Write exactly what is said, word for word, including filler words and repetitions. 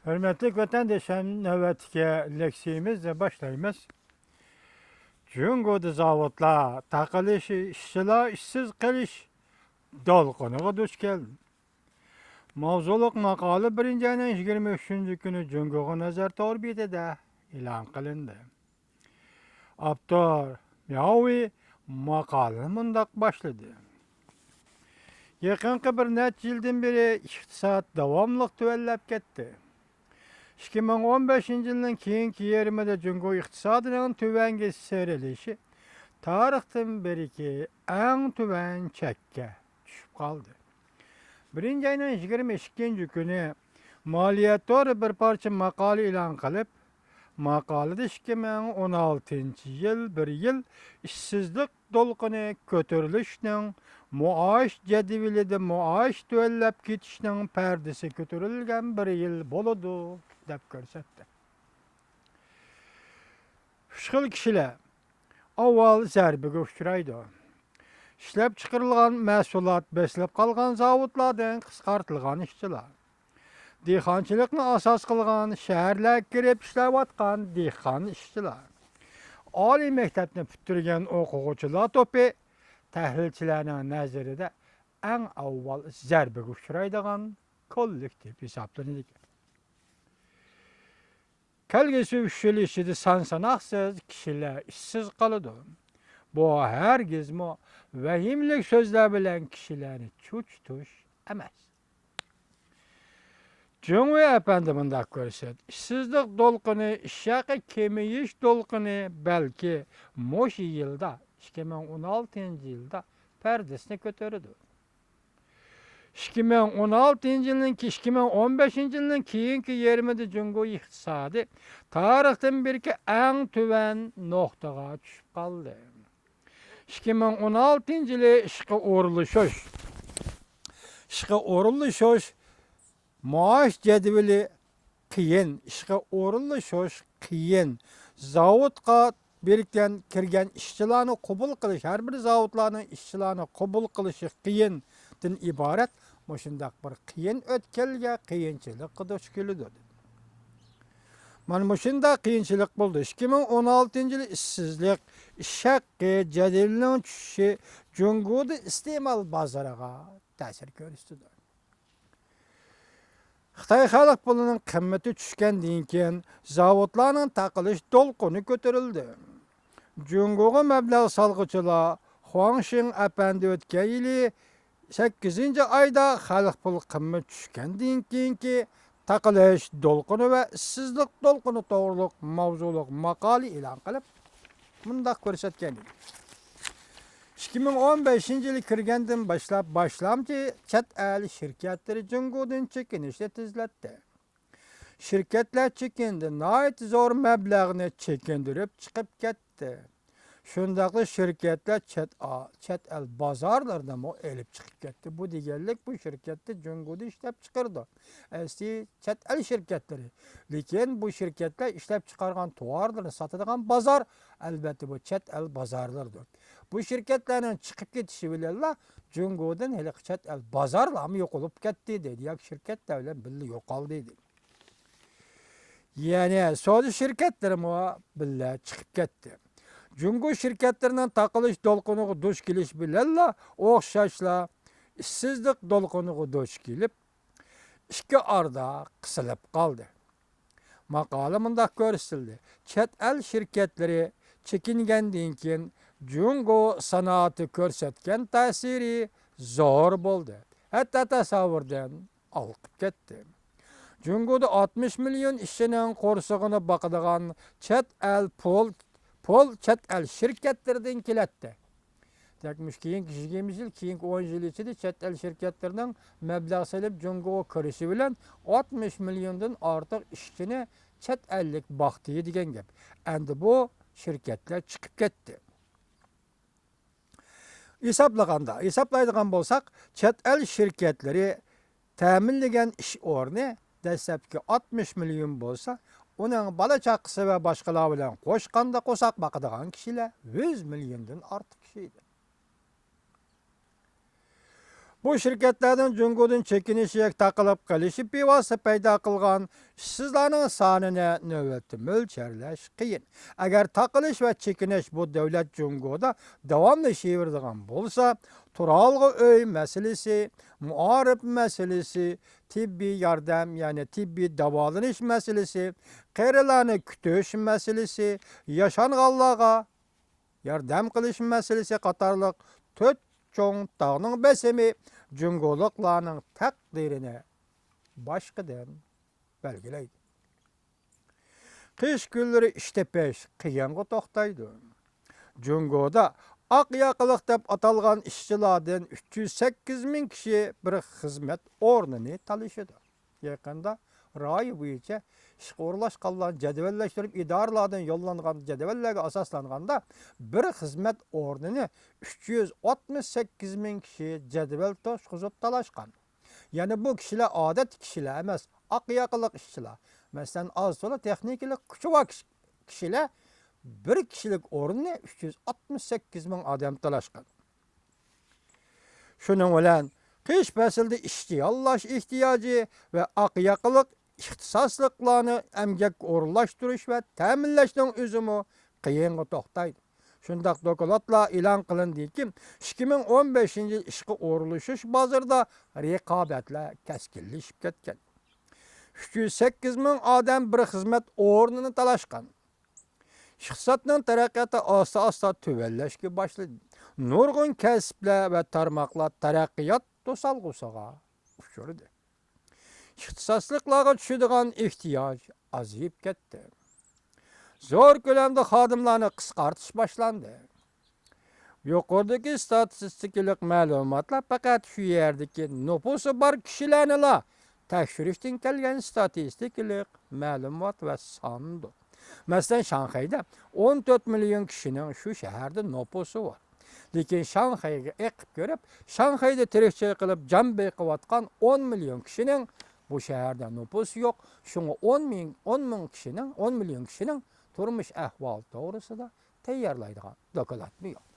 ھۆرمەتلىك ۋەتەندىشىم، نۆۋەتتىكى لېكسىيىمىزنى باشلايمىز. جۇڭگودا زاۋۇتلار تاقىلىش، ئىشچىلار ئىشسىز قېلىش دولقۇنىغا دۇچ كەلدى. ماۋزۇلۇق ماقالە بىرىنچى ئاينىڭ يىگىرمە ئۈچىنچى كۈنى جۇڭگوغا نەزەر تور بېتىدە ئېلان قىلىندى. ئاپتور مياۋ ۋېي ماقالىنى مۇنداق باشلىدى: يېقىنقى بىر نەچچە يىلدىن بېرى ئىقتىساد داۋاملىق تۆۋەنلەپ كەتتى. ئىككى مىڭ ئون بەشىنچى يىلنىڭ كېيىنكى يېرىمىدا جۇڭگو ئىقتىسادىنىڭ تۆۋەنگە سىيرىلىشى تارىختىن بېرىكى ئەڭ تۆۋەن چەككە چۈشۈپ قالدى. بىرىنچى ئاينىڭ يىگىرمە ئىككىنچى كۈنى مالىيە تورى بىر پارچە ماقالە ئېلان قىلىپ، ماقالىدە ئىككى مىڭ ئون ئالتىنچى يىل بىر يىل ئىشسىزلىق دولقۇنى كۆتۈرۈلۈشنىڭ، مائاش جەدۋىلىدە مائاش تۆۋەنلەپ كېتىشنىڭ پەردىسى كۆتۈرۈلگەن بىر يىل بولىدۇ، دەپ كۆرسەتتى. ئۈچ خىل كىشىلەر ئاۋۋال زەربىگە ئۇچرايدۇ. ئىشلەپچىقىرىلغان مەھسۇلات بېسىلىپ قالغان زاۋۇتلاردىن قىسقارتىلغان ئىشچىلار. دېھقانچىلىقنى ئاساس قىلغان شەھەرلەرگە كىرىپ ئىشلەۋاتقان دېھقان ئىشچىلار. ئالىي مەكتەپنى پۈتتۈرگەن ئوقۇغۇچىلار توپى تەھلىلچىلەرنىڭ نەزىرىدە ئەڭ ئاۋۋال زەربىگە ئۇچرايدىغان كوللېكتىپ ھېسابلىنىدىكەن. كەلگۈسى ئۈچ يىل ئىچىدە سان ساناقسىز كىشىلەر ئىشسىز قالىدۇ. بۇ ھەرگىزمۇ ۋەھىمىلىك سۆزلەر بىلەن كىشىلەرنى چۆچۈتۈش ئەمەس. جۇڭ ۋېي ئەپەندى مۇنداق كۆرسەت، ئىشسىزلىق دولقۇنى، ئىش ھەققى كېمىيىش دولقۇنى بەلكى مۇشۇ يىلدا، ئىككى مىڭ ئون ئالتىنچى يىلدا پەردىسىنى كۆتۈرىدۇ. ئىككى مىڭ ئون ئالتىنچى يىلنىڭ، ئىككى مىڭ ئون بەشىنچى يىلنىڭ كېيىنكى يېرىمىدە جۇڭگو ئىقتىسادى تارىختىن بېرىكى ئەڭ تۆۋەن نۇقتىغا چۈشۈپ قالدى. ئىككى مىڭ ئون ئالتىنچى يىلى ئىشقا ئورۇنلىشىش، ئىشقا ئورۇنلىشىش، مائاش جەدۋىلى قىيىن، ئىشقا ئورۇنلىشىش قىيىن. زاۋۇتقا بىرىككەن، كىرگەن ئىشچىلارنى قوبۇل قىلىش، ھەر بىر زاۋۇتلارنىڭ ئىشچىلارنى قوبۇل قىلىشى قىيىندىن ئىبارەت مۇشۇنداق بىر قىيىن ئۆتكەلگە، قىيىنچىلىققا دۇچ كېلىدۇ. مانا مۇشۇنداق قىيىنچىلىق بولدى. ئىككى مىڭ ئون ئالتىنچى يىل ئىشسىزلىق، ئىش ھەققى جەدۋىلىنىڭ چۈشۈشى جۇڭگودا ئىستېمال بازىرىغا تەسىر كۆرسىتىدۇ. خىتاي خەلق پۇلىنىڭ قىممىتى چۈشكەندىن كېيىن، زاۋۇتلارنىڭ تاقىلىش دولقۇنى كۆتۈرۈلدى. جۇڭگوغا مەبلەغ سالغۇچىلار خۇاڭ شىڭ ئەپەندى ئۆتكەن يىلى سەككىزىنچى ئايدا خەلق پۇل قىممىتى چۈشكەندىن كېيىنكى تاقىلىش دولقۇنى ۋە ئىشسىزلىق دولقۇنى توغرۇلۇق ماۋزۇلۇق ماقالە ئېلان قىلىپ، مۇنداق كۆرسەتكەن ئىدى. ئىككى مىڭ ئون بەشىنچى يىلى كىرگەندىن باشلاپ، باشلامچى چەت ئەل شىركەتلىرى جۇڭگودىن چېكىنىشنى تېزلەتتى. شىركەتلەر چېكىندى، ناھايىتى زور مەبلەغنى چېكىندۈرۈپ چىقىپ كەتتى. شۇنداقلا شىركەتلەر چەت ئا-، چەت ئەل بازارلىرىنىمۇ ئېلىپ چىقىپ كەتتى. بۇ دېگەنلىك، بۇ شىركەتتە جۇڭگودا ئىشلەپ چىقىرىدۇ. ئەسلى چەت ئەل شىركەتلىرى. لېكىن بۇ شىركەتلەر ئىشلەپ چىقارغان تاۋارلىرىنى ساتىدىغان بازار، ئەلۋەتتە، بۇ چەت ئەل بازارلىرىدۇر. بۇ شىركەتلەرنىڭ چىقىپ كېتىشى بىلەنلا جۇڭگودىن ھېلىقى چەت ئەل بازارلارمۇ يوقىلىپ كەتتى دەيدۇ، ياكى شىركەتلەر بىلەن بىللە يوقالدى دەيدۇ. يەنى سودا شىركەتلىرىمۇ بىللە چىقىپ كەتتى. جۇڭگو شىركەتلىرىنىڭ تاقىلىش دولقۇنىغا دۇچ كېلىش بىلەنلا ئوخشاشلا ئىشسىزلىق دولقۇنىغا دۇچ كېلىپ، ئىككى ئارىدا قىسىلىپ قالدى. ماقالە مۇنداق كۆرسىتىلدى: چەت ئەل شىركەتلىرى چېكىنگەندىن كېيىن، جۇڭگو سانائىتى كۆرسەتكەن تەسىرى زور بولدى، ھەتتا تەسەۋۋۇردىن ھالقىپ كەتتى. جۇڭگودا ئاتمىش مىليون ئىشچىنىڭ قورسىقىنى باقىدىغان چەت ئەل پۇل، پۇل چەت ئەل شىركەتلىرىدىن كېلەتتى. دېمەك، مۇشۇ كېيىنكى يىگىرمە يىل، كېيىنكى ئون يىل ئىچىدە چەت ئەل شىركەتلىرىنىڭ مەبلەغ سېلىپ جۇڭگوغا كىرىشى بىلەن ئاتمىش مىليوندىن ئارتۇق ئىشچىنى چەت ئەللىك باقتى دېگەن گەپ. ئەمدى بۇ شىركەتلەر چىقىپ كەتتى. ھېسابلىغاندا، ھېسابلايدىغان بولساق، چەت ئەل شىركەتلىرى تەمىنلىگەن ئىش ئورنى دەسلەپكى ئاتمىش مىليون بولسا، ئۇنىڭ بالا-چاقىسى ۋە باشقىلار بىلەن قوشقاندا قورساق باقىدىغان كىشىلەر يۈز مىليوندىن ئارتۇق كىشى ئىدى. بۇ شىركەتلەرنىڭ جۇڭگودىن چېكىنىشى ياكى تاقىلىپ قېلىشى بىۋاسىتە پەيدا قىلغان ئىشسىزلارنىڭ سانىنى نۆۋەتتە مۆلچەرلەش قىيىن. ئەگەر تاقىلىش ۋە چېكىنىش بۇ دۆلەت جۇڭگودا داۋاملىشىۋېرىدىغان بولسا، تۇرالغۇ ئۆي مەسىلىسى، مائارىپ مەسىلىسى، تېببىي ياردەم، يەنى تېببىي داۋالىنىش مەسىلىسى، قېرىلارنى كۈتۈش مەسىلىسى، ياشانغانلارغا ياردەم قىلىش مەسىلىسى قاتارلىق تۆت چوڭ تاغنىڭ بېسىمى جۇڭگولۇقلارنىڭ تەقدىرىنى باشقىدىن بەلگىلەيدۇ. قىش كۈنلىرى ئىش تېپىش قىيىنغا توختايدۇ. جۇڭگودا ئاق ياقىلىق دەپ ئاتالغان ئىشچىلاردىن ئۈچ يۈز سەككىز مىڭ كىشى بىر خىزمەت ئورنىنى تالىشىدۇ. يېقىندا رايى بويىچە ئىشقا ئورۇنلاشقانلار جەدۋەللەشتۈرۈپ ئىدارىلەردىن يوللانغان جەدۋەللەرگە ئاساسلانغاندا، بىر خىزمەت ئورنىنى ئۈچ يۈز ئاتمىش سەككىز مىڭ كىشى جەدۋەل توشقۇزۇپ تالاشقان. يەنى بۇ كىشىلەر ئادەتتىكى كىشىلەر ئەمەس، ئاق ياقىلىق ئىشچىلار. مەسىلەن، ئاز تولا تېخنىكىلىق كۈچى بار كىش-، كىشىلەر بىر كىشىلىك ئورۇننى ئۈچ يۈز ئاتمىش سەككىز مىڭ ئادەم تالاشقان. شۇنىڭ بىلەن قىش پەسلىدە ئىشچى ياللاش ئېھتىياجى ۋە ئاق ياقىلىق ئىختىساسلىقلارنى ئەمگەككە ئورۇنلاشتۇرۇش ۋە تەمىنلەشنىڭ ئۆزىمۇ قىيىنغا توختايدۇ. شۇنداق دوكلاتلار ئېلان قىلىندىكى، ئىككى مىڭ ئون بەشىنچى يىل ئىشقا ئورۇنلىشىش بازىرىدا رىقابەتلەر كەسكىنلىشىپ كەتكەن. ئۈچ يۈز سەككىز مىڭ ئادەم بىر خىزمەت ئورنىنى تالاشقان. ئىقتىسادنىڭ تەرەققىياتى ئاستا-ئاستا تۆۋەنلەشكە باشلىدى. نۇرغۇن كەسىپلەر ۋە تارماقلار تەرەققىيات توسالغۇسىغا ئۇچرىدى. ئىختىساسلىقلارغا چۈشىدىغان ئېھتىياج ئازىيىپ كەتتى. زور كۆلەمدە خادىملارنى قىسقارتىش باشلاندى. يۇقىرىدىكى ئىستاتىستىكىلىق مەلۇماتلار پەقەت شۇ يەردىكى نوپۇسى بار كىشىلەرنىلا تەكشۈرۈشتىن كەلگەن ئىستاتىستىكىلىق مەلۇمات ۋە ساندۇر. مەسىلەن، شاڭخەيدە ئون تۆت مىليون كىشىنىڭ شۇ شەھەردە نوپۇسى بار. لېكىن شاڭخەيگە ئېقىپ كىرىپ، شاڭخەيدە تىرىكچىلىك قىلىپ جان بېقىۋاتقان ئون مىليون كىشىنىڭ بۇ شەھەردە نوپۇسى يوق. شۇڭا ئون مىڭ، ئون مىڭ كىشىنىڭ، ئون مىليون كىشىنىڭ تۇرمۇش ئەھۋالى توغرىسىدا تەييارلايدىغان دوكلاتمۇ يوق.